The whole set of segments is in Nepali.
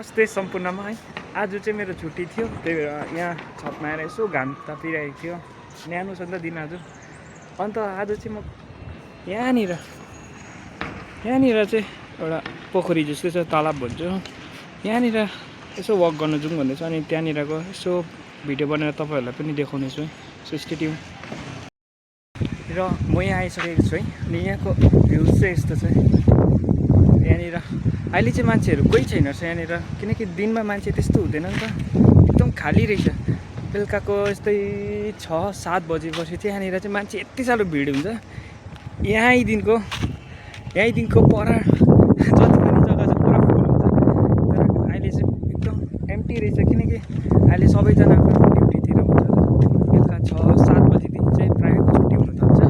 नमस्ते सम्पूर्णमा है। आज चाहिँ मेरो छुट्टी थियो, त्यही भएर यहाँ छतमा आएर यसो घाम तापिरहेको थियो। न्यानो छ नि त दिन आज। अन्त आज चाहिँ म यहाँनिर चाहिँ एउटा पोखरी जस्तो छ, तालाब भन्छु। यहाँनिर यसो वक गर्न जाउँ भन्दैछ। अनि त्यहाँनिरको यसो भिडियो बनाएर तपाईँहरूलाई पनि देखाउनेछु है। So stay tune. र म यहाँ आइसकेको छु है। अनि यहाँको भ्युज चाहिँ यस्तो छ। यहाँनिर अहिले चाहिँ मान्छेहरू कोही छैन रहेछ यहाँनिर, किनकि दिनमा मान्छे त्यस्तो हुँदैन नि त, एकदम खाली रहेछ। बेलुकाको यस्तै 6-7 बजेपछि चाहिँ यहाँनिर चाहिँ मान्छे यति साह्रो भिड हुन्छ। यहीँदेखिको पर जति पनि जग्गा छ पुरा फुल हुन्छ। तर अहिले चाहिँ एकदम एम्टी रहेछ, किनकि अहिले सबैजना ड्युटीतिर हुन्छ। बेलुका 6-7 बजीदेखि चाहिँ प्रायःको छुट्टी हुन थाल्छ।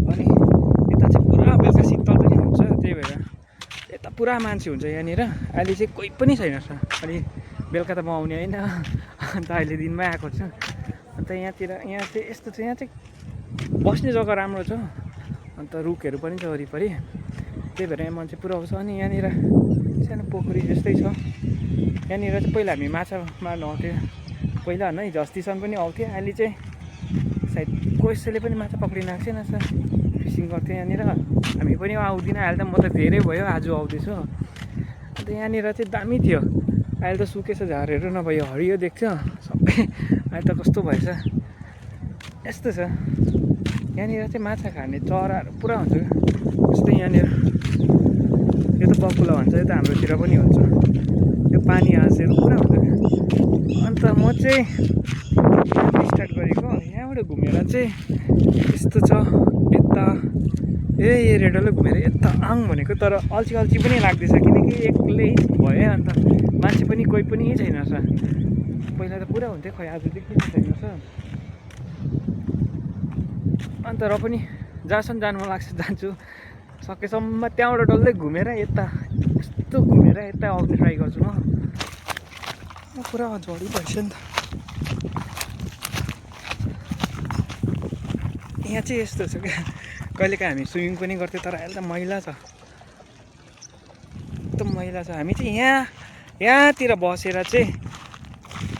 अनि यता चाहिँ पुरा बेलुका शीतल पनि हुन्छ, त्यही भएर यता पुरा मान्छे हुन्छ यहाँनिर। अहिले चाहिँ कोही पनि छैन रहेछ। अनि बेलुका त म आउने होइन, अन्त अहिले दिनमै आएको छु। अन्त यहाँ चाहिँ यस्तो छ, यहाँ चाहिँ बस्ने जग्गा राम्रो छ, अन्त रुखहरू पनि छ वरिपरि, त्यही भएर यहाँ मान्छे पुरा आउँछ। अनि यहाँनिर सानो पोखरी जस्तै छ। यहाँनिर चाहिँ पहिला हामी माछा मार्न आउँथ्यो, पहिला होइन है, जस्तीसम्म पनि आउँथ्यो। अहिले चाहिँ सायद कसैले पनि माछा पक्रिन आएको छैन सर, फिसिङ गर्थ्यो यहाँनिर। हामी पनि आउँदिनँ, अहिले त म त धेरै भयो आज आउँदैछु। अन्त यहाँनिर चाहिँ दामी थियो, अहिले त सुकेछ, झारहरू नभयो, हरियो देख्छ सबै। अहिले त कस्तो भएछ, यस्तो छ। यहाँनिर चाहिँ माछा खाने चराहरू पुरा हुन्छ। जस्तै यहाँनिर यो त बकुला भन्छ, यो त हाम्रोतिर पनि हुन्छ। यो पानी हाँसहरू पुरा हुन्छ। अन्त म चाहिँ स्टार्ट गरेको यहाँबाट घुमेर चाहिँ यस्तो छ यता, रेडलै घुमेर यता आङ भनेको। तर अल्छी पनि लाग्दैछ, किनकि एक्लै भयो। अन्त मान्छे पनि कोही पनि छैन रहेछ। पहिला त पुरा हुन्थ्यो, खै आज चाहिँ किन छैन रहेछ। अन्त र पनि जहाँसम्म जानु मन लाग्छ जान्छु, सकेसम्म त्यहाँबाट डल्लै घुमेर यता यस्तो घुमेर यता आउने ट्राई गर्छु म। पुरा झडी भएछ नि त यहाँ चाहिँ। यस्तो छ क्या, कहिलेकाहीँ हामी स्विमिङ पनि गर्थ्यौँ, तर अहिले त मैला छ, एकदम मैला छ। हामी चाहिँ यहाँतिर बसेर चाहिँ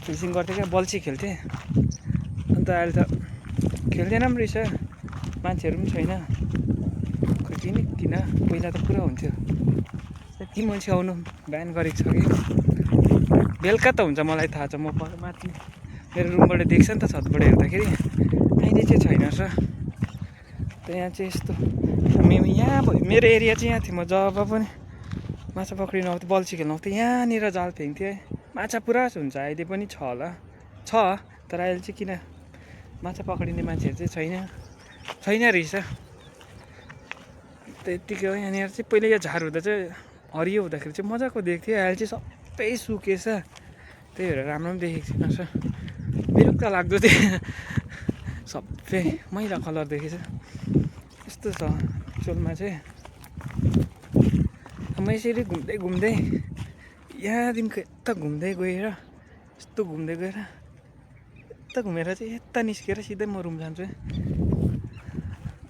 फिसिङ गर्थ्यो क्या, बल्छी खेल्थेँ। अन्त अहिले त खेल्दैन पनि रहेछ, मान्छेहरू पनि छैन। खै किन पहिला त पुरा हुन्थ्यो। यति मान्छे आउनु बिहान गरेको छ कि बेलुका त हुन्छ, मलाई थाहा छ। म माथि मेरो रुमबाट देख्छ नि त, छतबाट हेर्दाखेरि। अहिले चाहिँ छैन रहेछ। त यहाँ चाहिँ यस्तो, हामी यहाँ भयो, मेरो एरिया चाहिँ यहाँ थियो। म जब पनि माछा पक्रिन आउँथेँ, बल्छी खेल्न आउँथेँ, यहाँनिर जाल फ्याँक्थेँ। माछा पुरा हुन्छ, अहिले पनि छ होला, तर अहिले चाहिँ किन माछा पक्रिने मान्छेहरू चाहिँ छैन रहेछ। त्यत्तिकै हो। यहाँनिर चाहिँ पहिला यो झार हुँदा चाहिँ हरियो हुँदाखेरि चाहिँ मजाको देख्थ्यो, अहिले चाहिँ सबै सुकेछ, त्यही भएर राम्रो पनि देखेको छैन रहेछ। बिरुक्क लाग्दो थियो, सबै मैला कलर देखेछ। यस्तो छ एक्चुअलमा चाहिँ। म यसरी घुम्दै यहाँदेखिको यता घुम्दै गएर यस्तो घुम्दै गएर यता घुमेर चाहिँ यता निस्केर सिधै म रुम जान्छु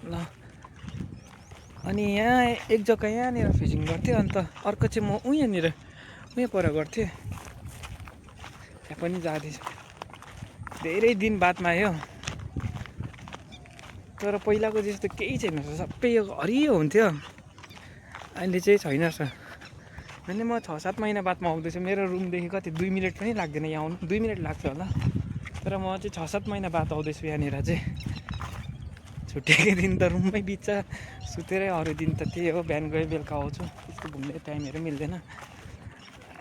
ल। अनि यहाँ एक जग्गा यहाँनिर फिसिङ गर्थेँ, अन्त अर्को चाहिँ म उहाँ पर गर्थेँ। त्यहाँ पनि जाँदैछु, धेरै दिन बादमा आयो। तर पहिलाको जस्तो केही छैन, सबै यो हरियो हुन्थ्यो, अहिले चाहिँ छैन रहेछ। अनि म 6-7 महिना बादमा आउँदैछु। मेरो रुमदेखि कति 2 मिनट पनि लाग्दैन यहाँ आउनु, 2 मिनट लाग्छ होला। तर म चाहिँ 6-7 महिना बाद आउँदैछु यहाँनिर चाहिँ। छुट्टीको दिन त रुममै बित्छ सुतेरै, अरू दिन त त्यही हो, बिहान गयो बेलुका आउँछु, त्यस्तो घुम्ने टाइमहरू मिल्दैन।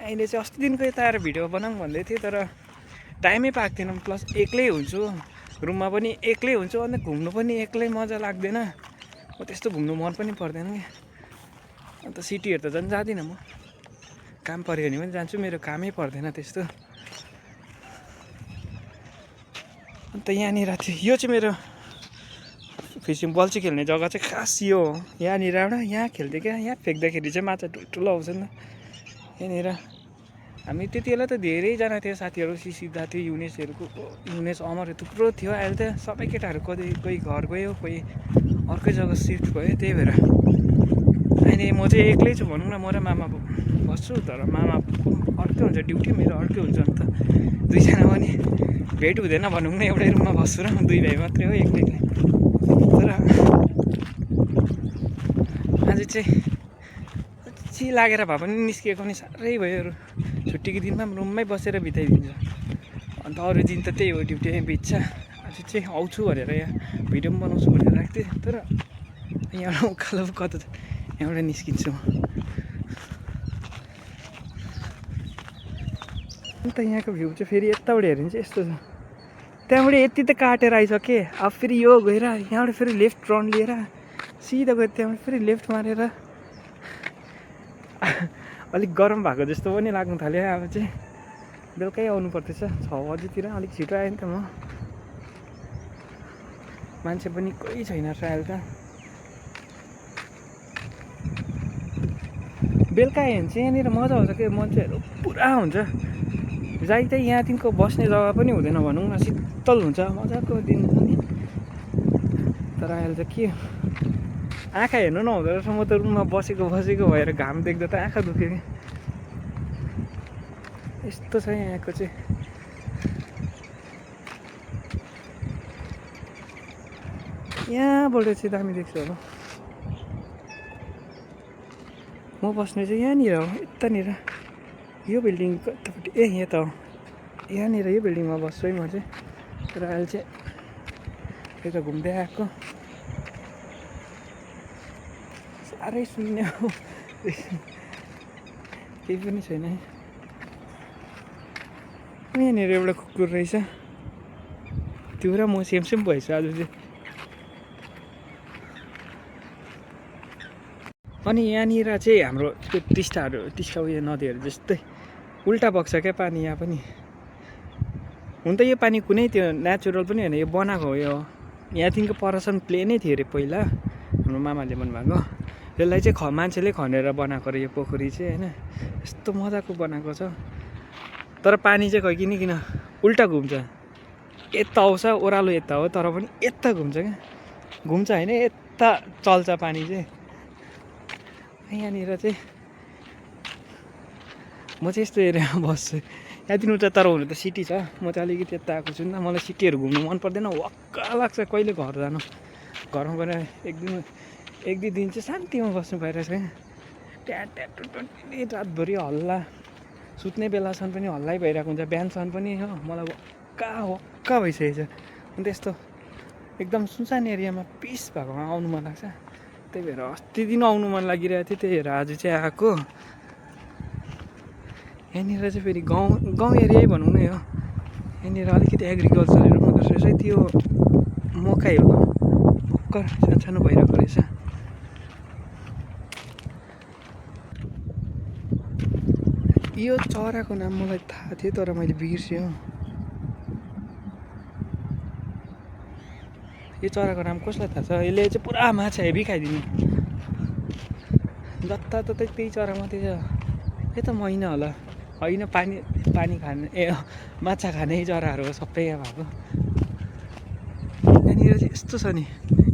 अहिले चाहिँ अस्तिदेखिको यता आएर भिडियो बनाऊँ भन्दै थिएँ, तर टाइमै पाएको थिएन। प्लस एक्लै हुन्छु, रुममा पनि एक्लै हुन्छु, अन्त घुम्नु पनि एक्लै मजा लाग्दैन। म त्यस्तो घुम्नु मन पनि पर्दैन क्या। अन्त सिटीहरू त झन् जाँदिनँ म, काम पऱ्यो भने पनि जान्छु, मेरो कामै पर्दैन त्यस्तो। अन्त यहाँनिर थियो, यो चाहिँ मेरो फिसिङ बल्छी खेल्ने जग्गा चाहिँ खास यो हो। यहाँनिर यहाँ खेल्थ्यो क्या, यहाँ फ्याँक्दाखेरि चाहिँ माछा ठुल्ठुलो आउँछ नि त। यहाँनिर हामी त्यति बेला त धेरैजना थियो साथीहरू, सिद्धा थियो, युनेस अमर थुप्रो थियो। अहिले त सबै केटाहरू कोही घर गयो, कोही अर्कै जग्गा सिफ्ट भयो, त्यही भएर अहिले म चाहिँ एक्लै छु भनौँ न, म र मामा बस्छु, तर मामा अर्कै हुन्छ ड्युटी, मेरो अर्कै हुन्छ, अन्त दुईजना पनि भेट हुँदैन भनौँ न, एउटै रुममा बस्छु र दुई भाइ मात्रै हो एक्लै। तर आज चाहिँ पछि लागेर भए पनि निस्किएको नि साह्रै भयो। छुट्टीको दिनमा पनि रुममै बसेर बिताइदिन्छ, अन्त अरू दिन त त्यही हो ड्युटी बित्छ। आज चाहिँ आउँछु भनेर यहाँ भिडियो पनि बनाउँछु भनेर राखेको थिएँ, तर यहाँबाट उकालो कता यहाँबाट निस्किन्छु म। अन्त यहाँको भ्यू चाहिँ फेरि यताबाट हेऱ्यो भने चाहिँ यस्तो छ, त्यहाँबाट यति त काटेर आइसकेँ, अब फेरि यो गएर यहाँबाट फेरि लेफ्ट टर्न लिएर सिधा गएर त्यहाँबाट फेरि लेफ्ट मारेर अलिक गरम भएको जस्तो पनि लाग्नु थाल्यो। अब चाहिँ बेलुकै आउनु पर्दैछ 6 बजीतिर, अलिक छिटो आएँ नि त म, मान्छे पनि कोही छैन रहेछ अहिले त। बेलुका आयो भने चाहिँ यहाँनिर मजा आउँछ क्या, मान्छेहरू पुरा हुन्छ, जाइ चाहिँ यहाँदेखिको बस्ने जग्गा पनि हुँदैन भनौँ न, शीतल हुन्छ, मजाको दिन पनि। तर अहिले त के आँखा हेर्नु नहुँदो रहेछ, म त रुममा बसेको भएर घाम देख्दा त आँखा दुख्यो कि। यस्तो छ यहाँको चाहिँ। यहाँबाट चाहिँ दामी देख्छु होला। म बस्ने चाहिँ यहाँनिर हो, यतानिर यो बिल्डिङ कतापट्टि, यहाँ त हो, यहाँनिर यो बिल्डिङमा बस्छु है म चाहिँ। तर अहिले चाहिँ यता घुम्दै आएको, साह्रै सुन्ने हो केही पनि छैन है। यहाँनिर एउटा कुकुर रहेछ, त्यो र म सेम भएछ आज चाहिँ। अनि यहाँनिर चाहिँ हाम्रो त्यो टिस्टा उयो नदीहरू जस्तै उल्टा बग्छ क्या पानी यहाँ पनि। हुन त यो पानी कुनै त्यो नेचुरल पनि होइन, यो बनाएको हो। यो यहाँदेखिको परसन प्लेनै थियो अरे पहिला, हाम्रो मामाले भन्नुभएको। यसलाई चाहिँ मान्छेले खनेर बनाएको अरे यो पोखरी चाहिँ, होइन यस्तो मजाको बनाएको छ। तर पानी चाहिँ खै किन उल्टा घुम्छ, यता आउँछ ओह्रालो यता हो, तर पनि यता घुम्छ क्या, घुम्छ होइन यता चल्छ पानी चाहिँ। यहाँनिर चाहिँ म चाहिँ यस्तो एरियामा बस्छु, यहाँदेखि उता। तर हुनु त सिटी छ, म चाहिँ अलिकति यता आएको छु नि त, मलाई सिटीहरू घुम्नु मन पर्दैन, वाक्क लाग्छ कहिले घर जानु। घरमा गएर एक दुई दिन चाहिँ शान्तिमा बस्नु पाइरहेछ क्या, ट्याट रातभरि हल्ला, सुत्ने बेलासम्म पनि हल्लै भइरहेको हुन्छ, बिहानसम्म पनि हो। मलाई वक्का भइसकेको छ। अन्त यस्तो एकदम सुनसान एरियामा पिस भएकोमा आउनु मन लाग्छ। त्यही भएर अस्ति दिन आउनु मन लागिरहेको थियो, त्यही भएर आज चाहिँ आएको। यहाँनिर चाहिँ फेरि गाउँ एरियै भनौँ न, यो यहाँनिर अलिकति एग्रिकल्चरहरू हुँदो रहेछ, त्यो मकै हो भर्खर सानो भइरहेको रहेछ। यो चराको नाम मलाई थाहा थियो, तर मैले बिर्सेँ। यो चराको नाम कसलाई थाहा छ? यसले चाहिँ पुरा माछा हेभी खाइदिने, जताततै त्यही चरा मात्रै छ। यो त मैना होला, होइन पानी खाने माछा खाने चराहरू हो सबै यहाँ भएको। यहाँनिर चाहिँ यस्तो छ नि,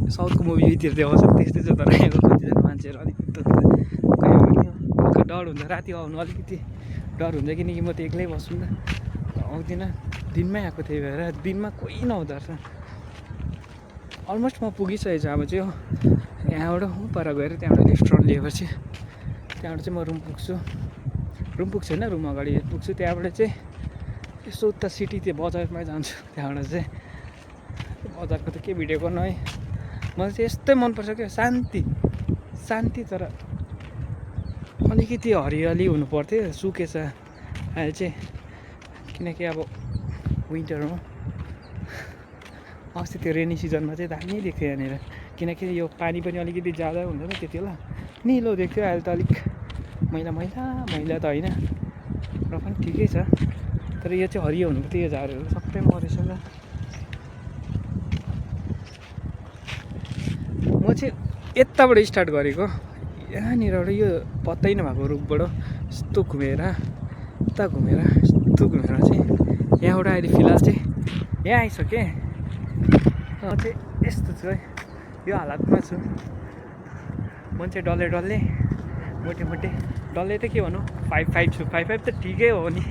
साउथको मुभीतिर देखाउँछ त्यस्तै छ, तर यहाँको कतिजना मान्छेहरू अलिकति गयो भने हल्का डर हुन्छ, राति आउनु अलिकति डर हुन्छ, किनकि म त एक्लै बस्छु नि त, आउँदिनँ। दिनमै आएको, त्यही भएर दिनमा कोही नहुँदो रहेछ। अलमोस्ट म पुगिसकेको छु अब चाहिँ हो, यहाँबाट पर गएर त्यहाँबाट लेफ्ट टर्न लिएपछि त्यहाँबाट चाहिँ म रुम पुग्छु होइन, रुम अगाडि पुग्छु। त्यहाँबाट चाहिँ यसो उता सिटी त्यो बजारमै जान्छु। त्यहाँबाट चाहिँ बजारको त के भिडियो गर्नु है, मलाई चाहिँ यस्तै मनपर्छ क्या, शान्ति। तर अलिकति हरियाली हुनु पर्थ्यो, सुकेछ अहिले चाहिँ, किनकि अब विन्टर हो। अस्ति त्यो रेनी सिजनमा चाहिँ दामी देख्थ्यो यहाँनिर, किनकि यो पानी पनि अलिकति ज्यादा हुन्छ नि त्यति बेला, निलो देख्थ्यो। अहिले त अलिक मैला त होइन, र पनि ठिकै छ। तर यो चाहिँ हरियो हुनु पर्थ्यो, यो झारहरू सबै मरेछ नि त। म चाहिँ यताबाट स्टार्ट गरेको, यहाँनिरबाट यो पत्तै नभएको रुखबाट यस्तो घुमेर चाहिँ यहाँबाट अहिले फिलहाल चाहिँ यहाँ आइसकेँ। म चाहिँ यस्तो छु है, यो हालतमा छु। म चाहिँ डल्लै मोटे मोटे डल्लै त के भनौँ 5'5" छु 5'5" त ठिकै हो नि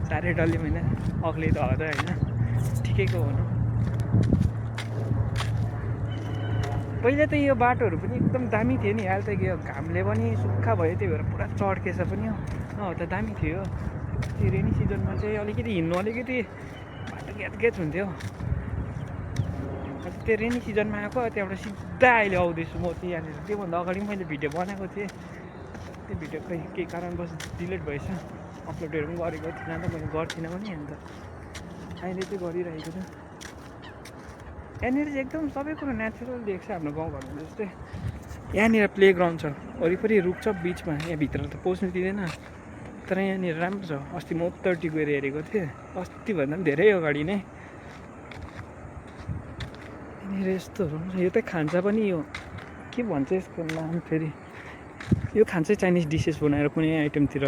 साह्रै डल्लै होइन अग्लै त हो त होइन ठिकैको भनौँ पहिला त यो बाटोहरू पनि एकदम दामी थियो नि अहिले त यो घामले पनि सुक्खा भयो त्यही भएर पुरा चड्केछ पनि हो त दामी थियो त्यो रेनी सिजनमा चाहिँ अलिकति हिँड्नु अलिकति बाटो ग्यात हुन्थ्यो त्यो रेनी सिजनमा आएको त्यहाँबाट सिधा अहिले आउँदैछु म चाहिँ यहाँनिर त्योभन्दा अगाडि मैले भिडियो बनाएको थिएँ त्यो भिडियो खै केही कारणवश डिलिट भएछ अपलोडहरू पनि गरेको थिइनँ त मैले गर्थिनँ पनि अन्त अहिले चाहिँ गरिरहेको छु यहाँनिर चाहिँ एकदम सबै कुरो नेचुरल देख्छ हाम्रो गाउँघरमा जस्तै यहाँनिर प्ले ग्राउन्ड छ वरिपरि रुख छ बिचमा यहाँभित्र त पस्नु दिँदैन तर यहाँनिर राम्रो छ अस्ति म उत्तरटी गएर हेरेको थिएँ अस्तिभन्दा पनि धेरै अगाडि नै यहाँनिर यस्तोहरू छ यो त खान्छ पनि यो के भन्छ यसको नाम फेरि यो खान्छ चाइनिज डिसेस बनाएर कुनै आइटमतिर